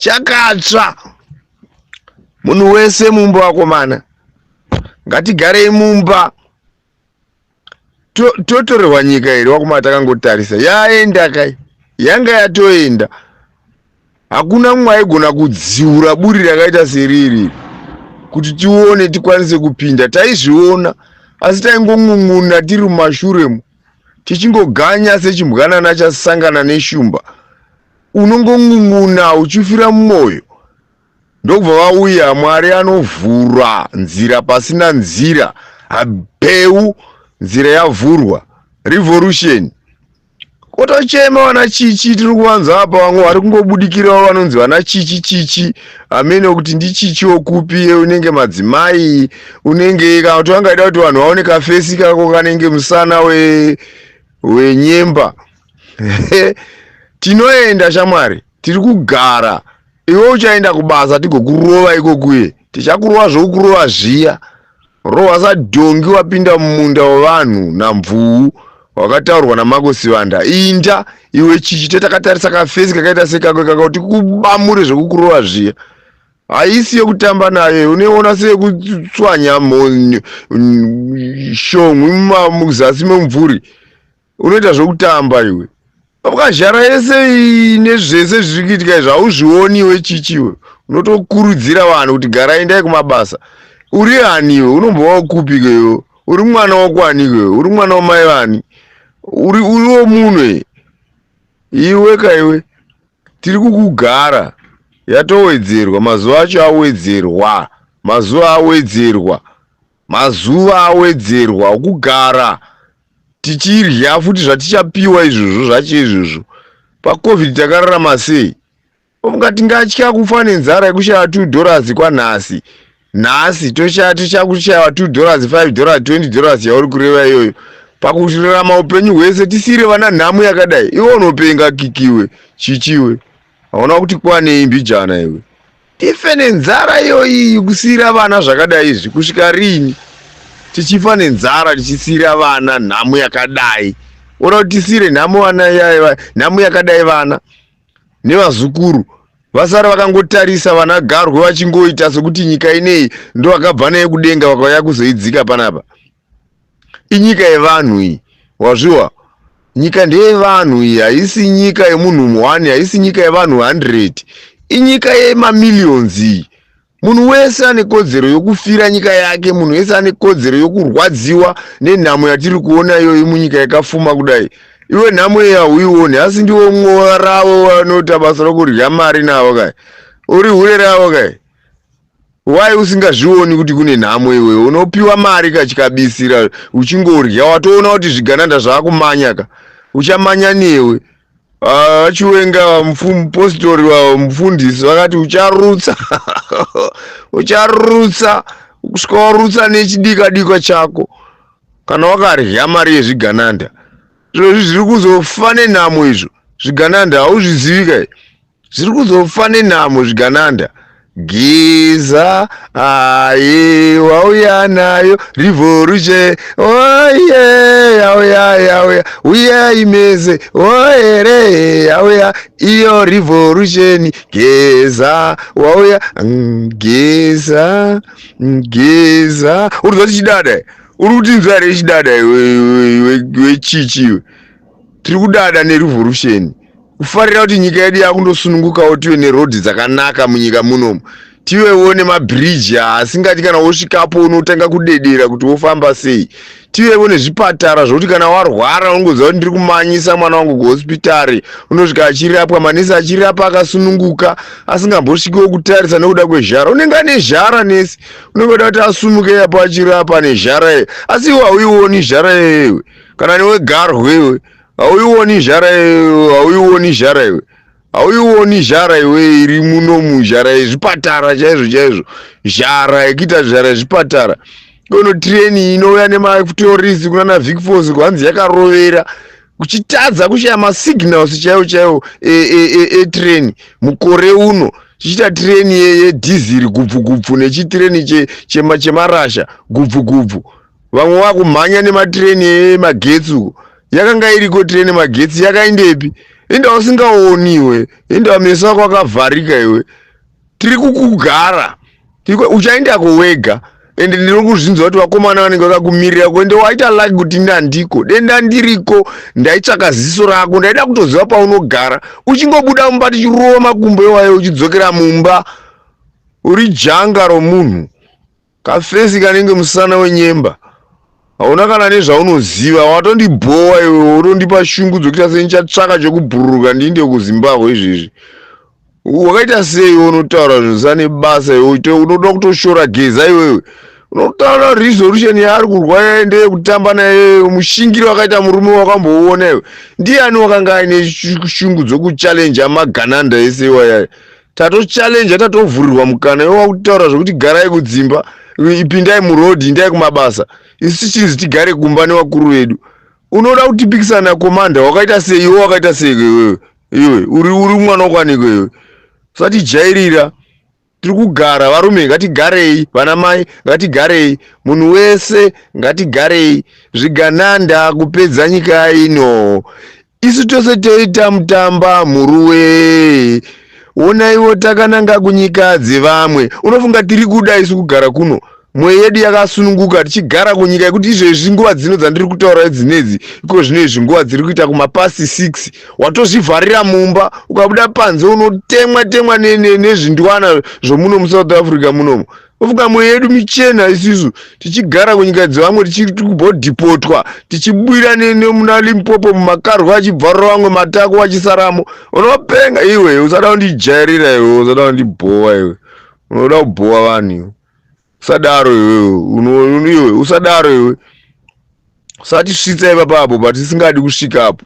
Chakatsva. Munhu wese mumba vakomana. Ngatigarei mumba. Totorerwa nyika here wakomana takangotarisa. Yaenda kai. Yanga yatoenda. Hakuna mumwe aigona kudziura buri rakaita seriri kuti tione tikwanise kupinda. Taizviona asi taingon'un'una tiri mumashure tichingoganya sechimbwanana chasangana neshumba. Unongon'un'una uchifira mumwoyo. Ndokubva vauya, Mwari anovhura nzira pasina nzira. Habeu nzira yavhurwa. Revolution. Kotochema vana chichi tiri kuvanza apa vamwe vari kungobudikirawo vanonzi vana chichi chichi hamene kuti ndichichi wokupi unenge madzimai unenge kana kuti vangaida kuti vanhu vaone kafesi kako kanenge musana wenyemba tinoenda shamwari tiri kugara iwe uchaenda kubasa tigokurova ikokuye tichakurova zvokurova zviya rohwa sadhongi wapinda mumunda wevanhu namvuu wakataurwa namako sivanda inda iwe chichi tetakatarisa kafesi kakaita sekako kaka kuti kubamure zvekukurova zviya haisi yekutamba nayo unoiona seyekutswanya shongwi muzasi memumvuri unoita zvekutamba iwe wakazhara yese iyi nezvese zviri kuitika izvi hauzvioni iwe chichi iwe unotokurudzira vanhu kuti garai endai kumabasa uri ani iwe unombova kupi iwe uri mwana wakwani iwe uri mwana wamai vani uri uri womunhu iwe kaiwe tiri kukugara yatowedzerwa mazuva acho awedzerwa mazuva awedzerwa Mazuva awedzerwa okugara tichirya futi zvatichapiwa izvozvo zvacho izvozvo. PaCovid takararama sei? Ofunga tingatya kufa nenzara yekushaya 2 dollars kwanhasi. Nhasi toshaya tichakushaya 2 dollars, 5 dollars, 20 dollars yauri kureva iyoyo. Pakurarama upenyu hwese tisiyire vana nhamo yakadai. Iwe unopenga kikiwe, chichiwe. Hauna kuti kwanei mbijana iwe. Tife nenzara iyoyi kusiira vana zvakadai izvi kusvika rini tichifa nenzara tichisiira vana nhamo yakadai oda kuti tisiire nhamo vana nhamo yakadai vana nevazukuru vasara vakangotarisa vana garwe vachingoita sekuti nyika ineyi ndovakabva naye kudenga vakauya kuzoidzika panapa Inyika yevanhu iyi wazviwa nyika ndeyevanhu iyi haisi nyika yemunhu one haisi nyika yevanhu 100 inyika yemamillions iyi munhu wese ane kodzero yokufira nyika yake munhu wese ane kodzero yokurwadziwa nenhamo yatiri kuona iyoyi munyika yakafuma kudai iwe nhamo iyi hauioni asi ndiwo mwoyo ravo vanoita basa rokurya mari navo kai uri hure ravo kai Why usingazvioni kuti kune nhamo iwewe unopiwa mari kachikabisira uchingorya watoona kuti zvigananda zvaakumanya ka uchamanya newe ah, vachiwenga mupostori wavo mufundisi vakati ucharutsa ucharutsa kusvika warutsa nechidikadika chako kana wakarya mari yezvigananda zvinozvi zviri kuzofa nenhamo izvo zvigananda hauzvizivi kai Zviri kuzofa nenhamo zvigananda. Geza aye wauya nayo revolution oye yauya yauya uyai mese oyere yauya iyo revolution geza wauya geza geza uri kuziva chidada uri kutinzwa here chidada iwe iwe chichi iwe tiri kudada nerevolution kufarira kuti nyika yedu yakundosunungukawo tive nerodhi dzakanaka munyika munomu tivewo nemabhiriji asingati kana wosvikapo unotanga kudedera kuti wofamba sei tivewo nezvipatara zvokuti kana warwara unongoziva kuti ndiri kumanyisa mwana wangu kuhospitari unosvika achirapwa manesi achirapa akasununguka asingambosvikiwo kutarisa nekuda kwezhara unenge ane zhara nesi unenge uda kuti asumuke apo achirapa nezhara iye asi iwe hauioni zhara iyewe kana newe garwe iwe hauioni zhara hauioni zhara iwe hauioni zhara iwe iri munomu zhara yezvipatara chaizvo chaizvo zhara yekuita zhara yezvipatara kono tireni inouya nematorisi kunana vic force kwanzi yakarovera kuchitadza kushaya masignals chaiwo chaiwo etireni e, e, e mukore uno chichiita tireni yedhiziri gubvu gubvu nechitireni chemarasha gubvu gubvu vamwe vakumhanya nematireni emagetsi uko yakanga iriko tireni magetsi yakaindepi Inda usingaoni iwe, inda meso ako akavharika iwe. Tiri kukugara. Uchaendako wega. Ende ndiri kuzvinzwa kuti vakomana vanenge vakakumirira kuende waita like kuti ini handiko. Denda ndiriko, ndaitsvaka ziso rako, ndaida kutoziva paunogara. Uchingobuda mumba tichirova makumbo iwayo uchidzokera mumba. Uri janga romunhu. Kafesi kanenge musana wenyemba. Hauna kana nezvaunoziva, watondibhowa iwe, wotondipa shungu dzekuita sendichatsvaka chekubhururuka ndiinde kuZimbabwe izvezvi. Wakaita sei iwe unotaura zvisina nebasa iwe, unoda kutoshora Geza iwewe. Unotaura resolution yaari kurwa yaye ndeyekutamba naye, mushingiro wakaita murume wakambouona iwe. Ndiani wakanga aine shungu dzekuchallenja magananda ese iwayaya? Tatochallenge tatovhurirwa mukana iwe wakutaura zvekuti garai kudzimba, ipindai muroad, indai kumabasa, isu tichinzi tigare kumba nevakuru vedu. Unoda kutipikisana nakomanda wakaita sei iwe? Wakaita sei iwewe? Iwe uri mwana wokwaniko iwe? Usatijairira. Tiri kugara varume, ngatigarei, vana mai ngatigarei, munhu wese ngatigarei. Zvigananda kupedza nyika ino. Isu tose toita mutamba mhuruwe. Onaiwo takananga kunyika dzevamwe. Unofunga tiri kuda isu kugara kuno? Mwoyo yedu yakasununguka tichigara kunyika yekuti izvezvi nguva dzino dzandiri kutaura dzinedzi, iko zvino izvi nguva dziri kuita kumapasi 6, watozvivharira mumba, ukabuda panze unotemwa temwa nezvindwana zvomuno muSouth Africa munomu. Ofunga mwoyo yedu michena isusu tichigara kunyika dzevamwe, tichibodhipotwa, tichibwira nemuna Limpopo mumakarwa, achibvarura vamwe matako vachisaramo. Unopenga iwe, usada kundijairira iwe, usada kundibhowa iwe, unoda kubhowa vanhu iwe. Usadaro iwe, iwe usadaro iwe, usatisvitsa ipapapo patisingadi kusvikapo.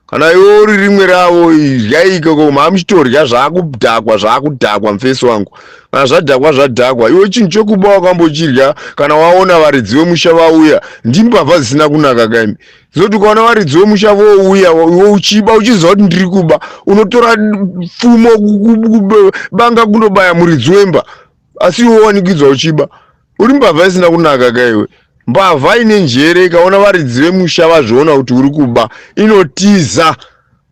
Kana iwe uri rimwe ravo, idyai ikoko mamuchitorya zvakudhakwa, zvakudhakwa mufesi wangu. Kana zvadhakwa zvadhakwa. Iwe chinhu chekuba wakambochirya? Kana waona varidzi vemusha vauya, ndimbavha dzisina kunaka kaimi. Zoti ukaona varidzi vemusha vouya, iwe uchiba, uchiziva kuti ndiri kuba, unotora pfumo, banga, kundobaya muridzi wemba, asi iwe wanikidzwa uchiba. Uri mbavha isina kunaka kaiwe. Mbavha ine njere ikaona varidzi vemusha vazviona kuti uri kuba, inotiza.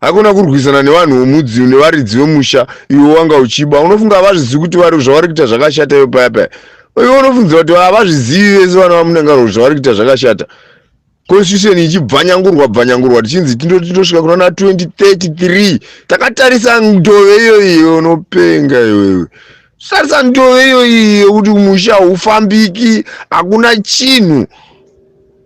Hakuna kurwisana nevanhu vomudzi nevaridzi vemusha iwe wanga uchiba. Unofunga havazvizivi kuti vari zvavari kuita zvakashata iwe paya paya? Iwe unofungidzira kuti havazvizivi vese vana vaMunangagwa kuti zvavari kuita zvakashata? Constitution ichibvanyangurwa bvanyangurwa, tichinzi tindosvika kuna 2033 takatarisa ndove iyo. Iwe unopenga iwewe. Tarisa ndove iyo iyi yekuti musha haufambiki, hakuna chinhu,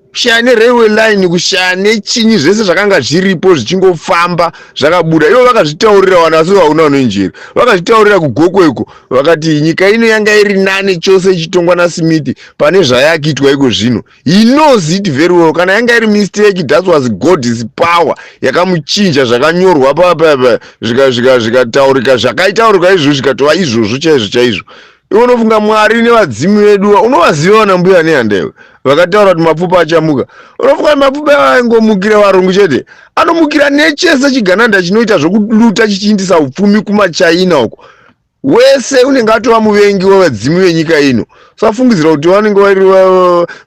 kushaya nerailway line, kushaya nechinyi, zvese zvakanga zviripo zvichingofamba zvakabuda. Ivo vakazvitaurira vanhu, asi vauna vanonjeri vakazvitaurira kuGokweko, vakati nyika ino yanga iri nane chose ichitongwa naSmith pane zvayakuitwa iko zvino. He knows it very well. Kana yanga iri mistake, that was God's power yakamuchinja. Zvakanyorwa papapa, zvikataurika, zvakaitaurika izvozvo, zvikatova izvozvo chaizvo chaizvo. Iwe unofunga Mwari nevadzimu vedu unovaziva, vana mbuya nehanda iwe, vakataura kuti mapfupa achamuka, unofunga kuti mapfupa aingomukira varungu chete? Anomukira nechese chigananda chinoita zvokuluta chichiindisa upfumi kumaChina uko. Wese unenge atova muvengi wevadzimu venyika ino. Usafungidzira kuti vanenge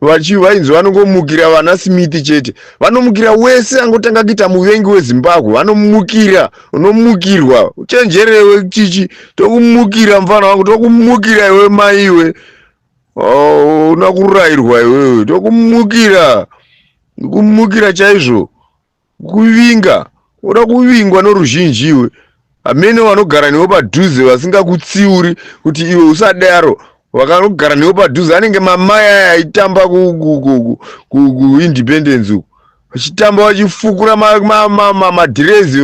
vari vainzi vanongomukira vana Smith chete. Vanomukira wese angotanga kuita muvengi weZimbabwe, vanomukira. Unomukirwa, uchenjerewe chichi. Tokumukira mufana wangu, tokumukira iwe mai iwe. Oh, una kurayirwa iwewe, tokumukira, kumukira chaizvo, kuvinga. Uda kuvingwa noruzhinji iwe. Hamene vanogara newe padhuze vasingakutsiuri kuti iwe usadaro, vakanogara newe padhuze anenge mamai aya aitamba kuIndependence uku, vachitamba vachifukura madhirezi,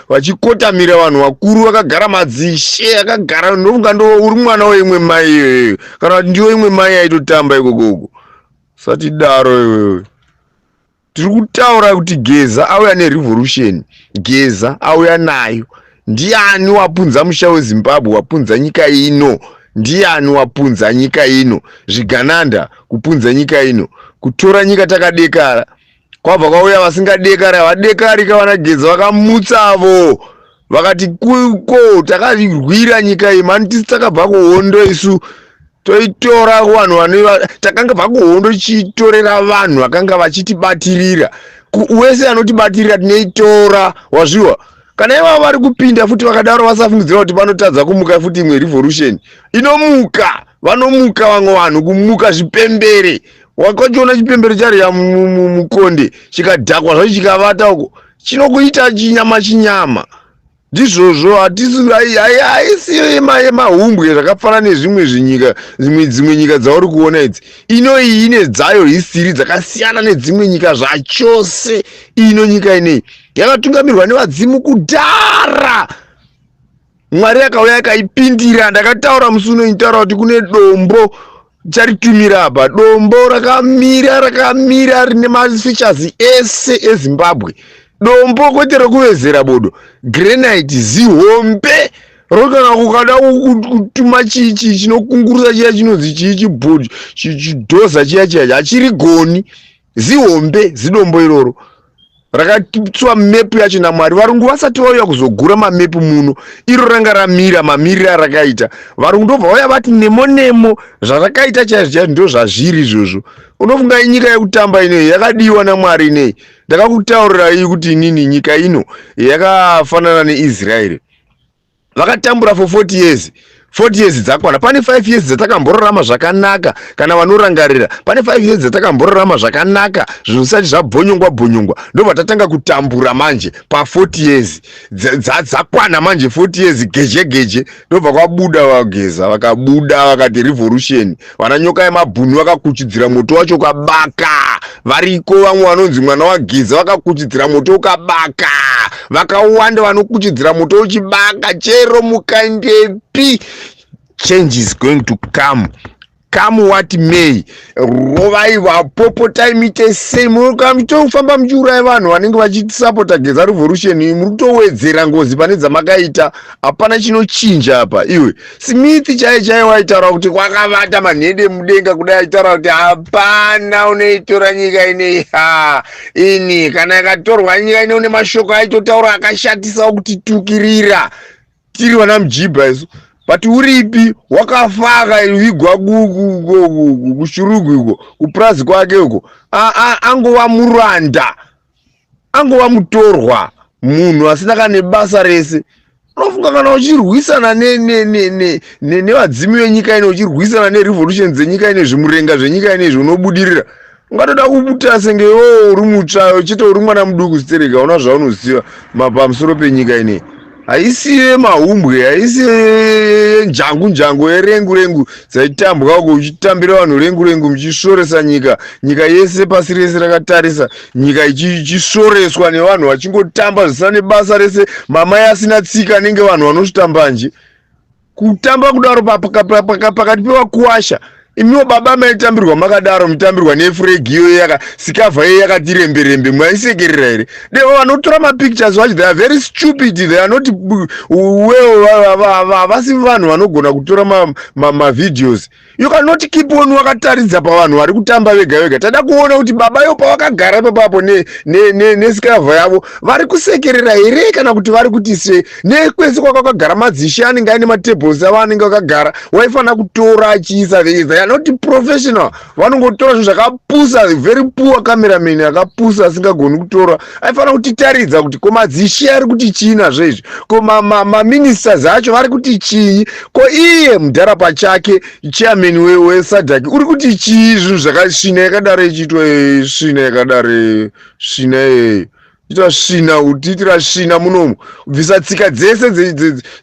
vachikotamira vanhu vakuru vakagara, madzishe akagara. Ndofunga ndo uri mwana weimwe mai iyoyo, kana kuti ndiyo imwe mai aitotamba ikoko uko. Usatidaro iwewe. Tiri kutaura kuti Geza auya nerevolution. Geza auya nayo. Ndiani wapunza musha weZimbabwe, wapunza nyika ino? Ndiani wapunza nyika ino? Zvigananda kupunza nyika ino, kutora nyika takadekara, kwabva kwauya vasingadekari. Havadekari kavana Geza vakamutsavo, vakati ko takarwira nyika iyi mani, tisi takabva kuhondo isu, toitora kuvanhu vane takanga bva kuhondo, tichitorera vanhu vakanga vachitibatirira. Wese anotibatirira tinoitora, wazviwa. Kana ivavo vari kupinda futi vakadaro, vasafungidzira kuti vanotadza kumuka futi imwe revolution inomuka. Vanomuka vamwe vanhu, kumuka zvipembere. Wakachiona chipembere chariya mukonde, chikadhakwa zvacho, chikavata uko, chinokuita chinyama chinyama. Ndizvozvo, hatisi, haisi yemahumbwe zvakafanana nezvimwe zvinyika, dzimwe nyika dzauri kuona idzi. Ino iyi ine dzayo history dzakasiyana nedzimwe nyika zvachose. Ino nyika inei yakatungamirwa nevadzimu kudhara. Mwari akauya akaipindira. Ndakataura musi uno, itaura kuti kune dombo charitumira apa, dombo rakamira, rakamira rine mafeatures ese eZimbabwe. Dombo kwete rekuvezera bodo, granite zihombe rokana kukada kutuma chichi chinokungurusa chiya chinonzi chii, chidhoza chiya chiya, hachirigoni. Zihombe zidombo iroro rakatswa mepu yacho naMwari. Varungu vasati vauya kuzogura mamepu muno, iro ranga ramira mamiriro arakaita. Varungu ndobva vauya vati nemo nemo zvarakaita chaizvo chaizvo, ndo zvazviri izvozvo. Unofunga inyika yekutamba inei yakadiwa naMwari inei? Ndakakutaurirai kuti inini nyika ino yakafanana neIsraeri. Vakatambura for 40 years. 40 years dzakwana. Pane 5 years dzatakamborarama zvakanaka, kana vanorangarira. Pane 5 years dzatakamborarama zvakanaka, zvinhu zvisati zvabhonyongwa bhonyongwa. Ndobva tatanga kutambura manje pa40 years dzakwana manje, 40 years geje geje. Ndobva kwabuda vaGeza, vakabuda vakati revolution. Vana Nyoka yemabhunu vakakuchidzira moto wacho ukabaka. Variko vamwe vanonzi mwana waGeza, vakakuchidzira moto ukabaka. Vakawanda vanokuchidzira moto uchibaka. Chero mukaendepi, change is going to come, come what may. Rovai, vapopotai, muite sei, mukamutofamba muchiuraya vanhu vanenge vachisapota Geza revolution, muri kutowedzera ngozi pane dzamakaita. Hapana chinochinja apa. Iwe Smith chai chai waitaura kuti kwakavata manhede mudenga kudai, aitaura kuti hapana unoitora nyika inei. Ha, ini kana yakatorwa nyika ine, une mashoko aitotaura akashatisa kutitukirira tiri vana mujibha isu. But uripi? Wakafa, akavigwa kuShurugwi uko, kupurazi kwake uko. Angova muranda, angova mutorwa, munhu asina kana nebasa rese. Unofunga kana uchirwisana nevadzimu venyika ino, uchirwisana nerevolution dzenyika ino, zvimurenga zvenyika ino izvi, unobudirira? Ungatoda kubuta senge iwowo uri mutsva chete, uri mwana muduku zitereka, una zvaunoziva pamusoro penyika inei. Haisi yemahumbwe, haisi yenjangu njangu, yerengu rengu dzaitambwa uko, uchitambira vanhu rengu rengu, muchisvoresa nyika. Nyika yese, pasi rese rakatarisa nyika ichisvoreswa nevanhu vachingotamba zvisina nebasa rese, mamai asina tsika, anenge vanhu vanosvitambanje kutamba kudaro pakati pevakuwasha. Imiwo baba maitambirwa makadaro, mutambirwa nefuregi iyoyo, yaka sikavha iyo yakati rembe rembe, maisekerera here? Devo vanotora mapictures vacho, they are very stupid, they are not well, havasi vanhu vanogona kutora mavideos. You cannot keep on wakataridza pavanhu vari kutamba vega vega. Tada kuona kuti baba yo pavakagara ipapapo nesikavha yavo, vari kusekerera here kana kuti vari kuti se nekwese kwakakagara madzishe anenge aine matables avo anenge akagara, waifanira kutora achiisa. They are not professional, vanongotora zvinhu zvakapusa. Very poor cameraman, akapusa, asingagoni kutora. Aifanira kutitaridza kuti ko madzishe ari kuti chii nazvo izvi, ko maministers acho vari kuti chii, ko iye mudhara pachake chairman weSADC uri kuti chii. Zvinhu zvakasvina yakadaro ichiitwa, svina yakadaro, svina iyeyo ita svina, kutiitira svina munomu, kubvisa tsika dzese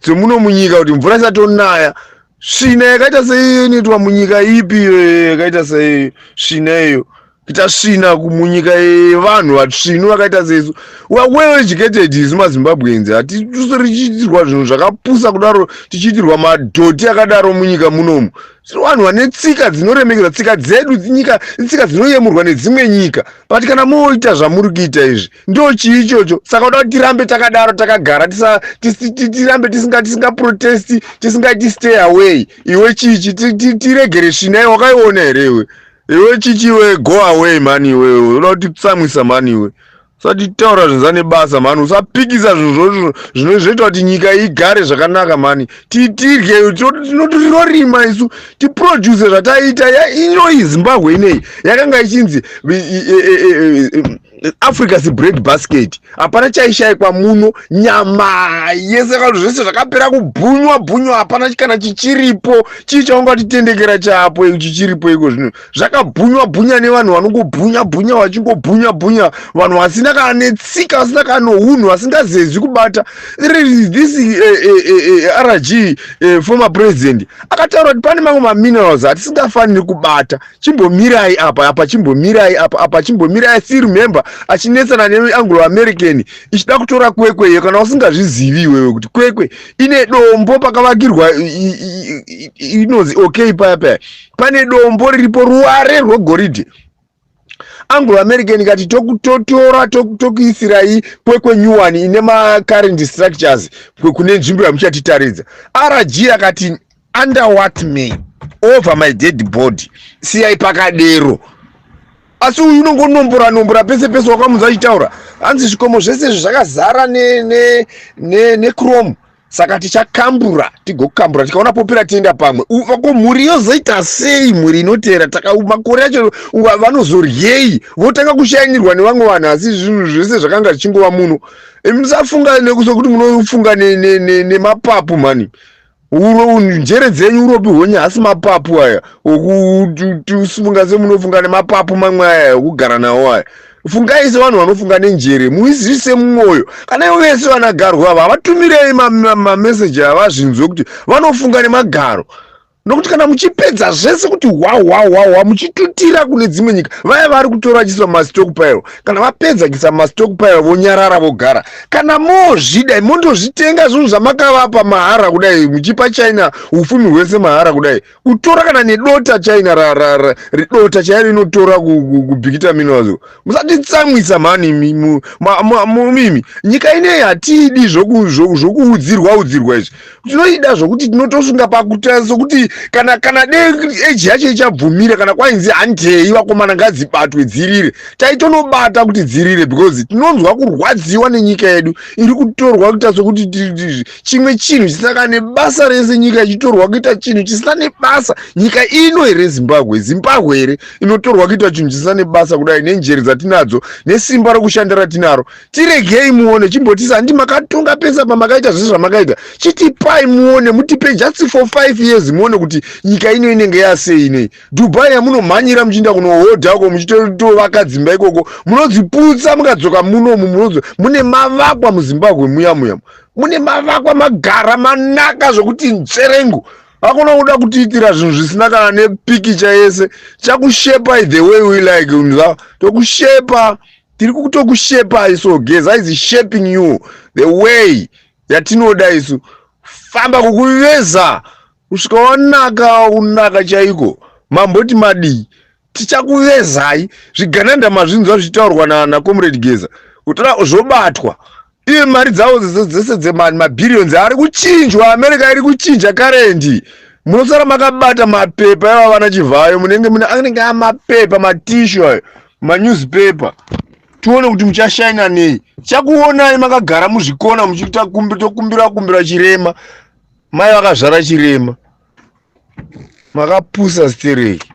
dzemuno munyika kuti mvura isatonaya. Svina yakaita seiyo inoitwa munyika ipi? Iyo yakaita seiyo svina iyo, kuita svina munyika yevanhu vatsvinu vakaita sesu. We are well educated isu maZimbabweans. Hatisori tichiitirwa zvinhu zvakapusa kudaro, tichiitirwa madhoti akadaro munyika munomu. Tiri vanhu vane tsika dzinoremekedza tsika dzedu, nyika tsika dzinoyemurwa nedzimwe nyika. But kana moita zvamuri kuita izvi, ndo chii ichocho? Saka uda kuti tirambe takadaro takagara, tirambe tisingaprotesti, tisingaiti stay away? Iwe chichi, tiregere svina iwe, wakaiona here iwe? Iwe chichi, iwe, go away mani. Iwe unoda kutitsamwisa mani. Iwe usati taura zvinhu zvane basa mani, usapikisa zvinhu zvinoita kuti nyika igare zvakanaka mani. Tirye, tinorima isu, tiproduce zvataita. Inoi Zimbabwe inei yakanga ichinzi Africa's bread basket. Hapana chaishayikwa muno, nyama yese kana zvese zvakapera kubhunywa bhunywa, hapana kana chichiripo. Chii chaungatitendekera chapo chichiripo iko zvino? Zvakabhunywa bhunya nevanhu vanongobhunya bhunya, vachingobhunya bhunya, vanhu vasina kana netsika, vasina kana nounhu, vasingazezi kubata. This RG, former president, akataura kuti pane mamwe maminerals atisingafaniri kubata. Chimbomirai apa, apa chimbomirai apa, apa chimbomirai. Si remember achinetsana neAnglo American ichida kutora Kwekwe. Kana usingazvizivi iwewe kuti Kwekwe ine dombo pakavakirwa inonzi Okay paya paya, pane dombo riripo, ruware rwegoridhe. Anglo American ikati totora, tokuisirai Kwekwe nyuwani ine macurrent structures kune nzvimbo yamuchatitaridza. RG akati, "Under what may? Over my dead body, siyai pakadero." Asi uyu unongonombora nombora pese pese. Wakamunzwa achitaura, hanzi zvikomo zvese izvi zvakazara nechrome, ne, saka tichakambura, tigokambura, tikaona popera tienda pamwe. Ko mhuri yozoita sei? Mhuri inoteera makore acho vanozoryei? Votanga kushainirwa nevamwe vanhu, asi zvinhu zvese zvakanga zvichingova muno. Musafunga nekusokuti munofunga nemapapu mani. Njere dzenyu, uropi hwenyu hasi mapapu aya okufunga semunofunga nemapapu mamwe aya okugara nawo aya. Fungai sevanhu vanofunga nenjere, muizise mumwoyo. Kana ivo vese vanagarwa ava, vatumirei mameseji avazvinzwe kuti vanofunga nemagaro, nokuti kana muchipedza zvese kuti hwa hwa hwa hwa, muchitutira kune dzimwe nyika, vaya vari kutora vachiiswa mumastockpile, kana vapedza kuisa mumastockpile vonyarara vogara. Kana mozvida, mondozvitenga zvinhu zvamakavapa mahara kudai, muchipa China upfumi hwese mahara kudai, kutora kana nedota China ridota chairo inotora kuBikita Minerals. Musatitsamwisa mhani mimi. Nyika ineyi hatiidi zvokuudzirwa udzirwa izvi. Tinoida zvokuti tinotosunga pakuta sokuti kana de eji yacho ichabvumira. Kana kwainzi handei vakomana, ngadzibatwe dzirire, taitonobata kuti dzirire, because tinonzwa kurwadziwa nenyika yedu iri kutorwa kuita sokuti chimwe chinhu chisina kana nebasa rese. Nyika ichitorwa kuita chinhu chisina nebasa. Nyika ino here, Zimbabwe, Zimbabwe here inotorwa kuita chinhu chisina nebasa kudai, nenjere dzatinadzo nesimba rokushanda ratinaro? Tiregei muone. Chimbotisa, handi makatonga pesa pamakaita zvese zvamakaita? Chitipai muone, mutipe just for 5 years, muone kuti nyika ino inenge yasei inei. Dubai yamunomhanyira muchiinda kunohodha uko, muchitovaka dzimba ikoko, munodziputsa, mukadzoka munomu mune mavakwa. MuZimbabwe muya muya mune mavakwa, magara manaka zvokuti nzverengu. Hakuna kuda kutiitira zvinhu zvisina kana nepikicha yese. Chakushepai the way we like. Nza tokushepa, tiri kutokushepai. So Geza is shaping you the way yatinoda isu. Famba kukuveza kusvika wanaka, unaka chaiko. Mamboti madii? Tichakuvezai. Zvigananda mazvinzwa zvichitaurwa nacomrade Geza, kutora zvobatwa. Iye mari dzavo dzese dzemabhiriyons ari kuchinjwa, America iri kuchinja currency. Munosara makabata mapepa ivava vana Chivhayo, munenge mune anenge amapepa, matishu ayo, manewspaper. Tione kuti muchashaina nei. Chakuonai makagara muzvikona muchiita tokumbira kumbira chirema, mai vakazvara chirema. Makapusa stereki,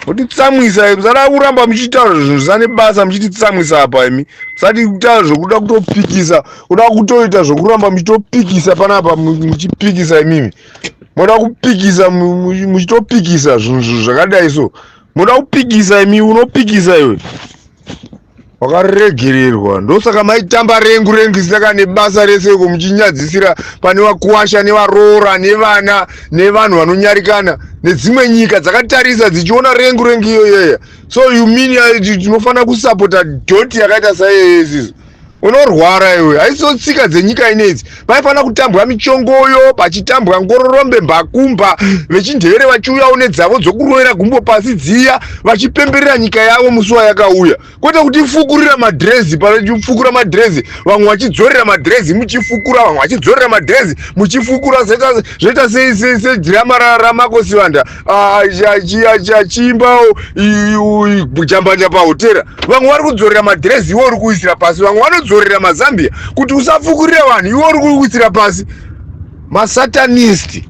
mutitsamwisa. Musada kuramba muchitaura zvinhu zvisina nebasa, muchititsamwisa apa imi. Musati kutaura zvokuda kutopikisa, kuda kutoita zvokuramba muchitopikisa panapa, muchipikisa imimi. Moda kupikisa, muchitopikisa zvinhu zvakadai so. Moda kupikisa imi, unopikisa iwe wakaregererwa. Ndosaka maitamba rengu rengu isina kana nebasa rese uko, muchinyadzisira pane vakuwasha nevaroora nevana nevanhu vanonyarikana nedzimwe nyika dzakatarisa dzichiona rengu rengu iyoyeya. So you mean tinofanira kusapota dhoti yakaita saiyeye isisu? Unorwara iwe. Haisiso tsika dzenyika inedzi. Paifanira kutambwa michongoyo, pachitambwa ngororombe, mbakumba, vechindevere vachiuyawo nedzavo dzokurovera gumbo pasi dziya, vachipemberera nyika yavo musi wayakauya, kwete kutifukurira madhirezi. Pachifukura madhirezi, vamwe vachidzorera madhirezi, muchifukura, vamwe vachidzorera madhirezi, muchifukura. Zvoita sedhirama raMakosivanda achiimbawo jambanja pahotera. Vamwe vari kudzorera madhirezi, iwe uri kuisira pasi. Vamwe vanodzorera mazambia kuti usafukurira vanhu, iwe uri kuisira pasi. Masatanist.